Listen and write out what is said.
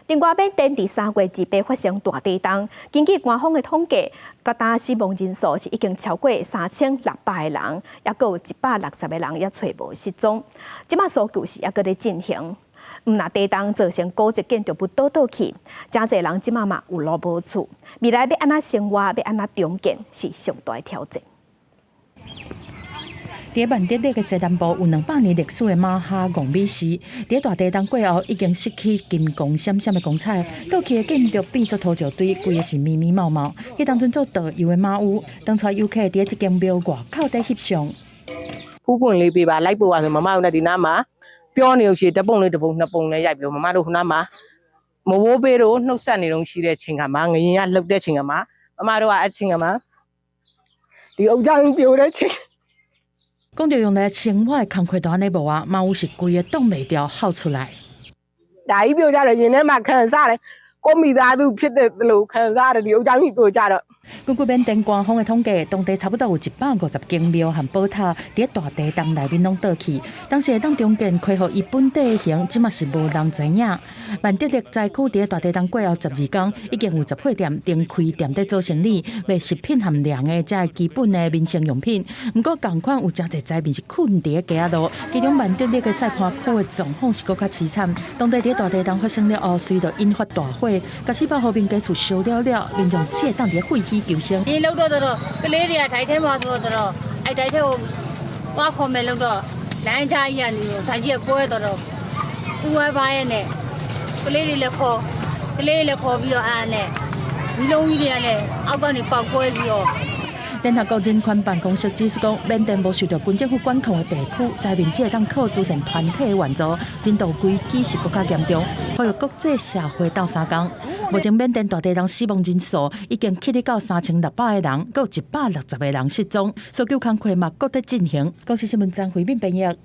另外，緬甸佇3月28發生大地動，根據官方的統計，到今死亡人數是已經超過3600個人，猶閣有160個人猶揣無失蹤。這馬搜救是猶閣咧進行。毋但地動造成高級建築物倒倒去，誠濟人這馬嘛有路無厝，未來欲按怎生活，欲按怎重建，是上大挑戰。佇曼德勒的西南部有200年歷史的瑪哈戇米寺，佇大地動過後已經失去金光閃閃的光彩，倒去的建築變做土石堆，規个是密密茂茂。彼當陣做導遊的馬烏，當帶遊客佇這間廟外口佇翕相。 ဖူးပွင့်လေးပေးပါလိုက်ပို့ပါဆိုမမတို့လည်းဒီနားမှာပြောနေလို့ရှိရင်တပုံလေးတပုံနှစ်ပုံနဲ့ရိုက်ပြီးမမတို့ခုနမှာမဘိုးပေးတို့နှုတ်ဆက်နေတော့ရှိတဲ့ချိန်ကမှာငရင်ကလှုပ်တဲ့ချိန်ကမှာမမတို့ကအချိန်ကမှာဒီအုတ်ချောင်းပြိုတဲ့ချိန် 講著用來生活的工課都按呢無啊，馬烏是規个擋袂牢哭出來。 ဒါကြီးပြိုကြတယ်ရင်ထဲမှာခံစားတယ်ကိုမိသားစုဖြစ်တဲ့လို့ခံစားတယ်ဒီအုတ်ချောင်းကြီးပြိုကြတော့ 根據緬甸官方的統計，當地差不多有150間廟和寶塔佇大地動內面攏倒去。當時會當重建恢復伊本地形，這馬是無人知影。曼德勒災區佇大地動過後12工，已經有10貨店重開店佇做生理，賣食品和涼的這基本的民生用品。毋過仝款有誠濟災民是睏佇街仔路，其中曼德勒的塞潘區的狀況是閣較悽慘。當地佇大地動發生了後，隨著引發大火，共400戶民家厝燒了了，民眾只會當佇廢墟求生。 ဒီလောက်တော့တော့ကလေးတွေကထိုက်ထဲမှာဆိုတော့အဲ့တိုက်ထဲကိုသွားခေါ်မယ်လို့တော့လမ်းချကြီးကနေဇာကြီးကပွဲတော့တော့ဦးဝဲပါရဲ့နဲ့ကလေးတွေလည်းခေါ်ကလေးတွေလည်းခေါ်ပြီးတော့အဲ့နဲ့ဒီလုံးကြီးတွေကလည်းအောက်ကနေပေါက်ကွဲပြီးတော့ 聯合國人權辦公室指出講，緬甸無受著軍政府管控的地區，災民只會當靠慈善團體援助，人道危機是閣較嚴重，呼籲國際社會鬥相共。目前緬甸大地震死亡人數已經去到3600個人，閣有160個人失蹤，搜救工作嘛閣佇進行。公視新聞張惠敏編譯。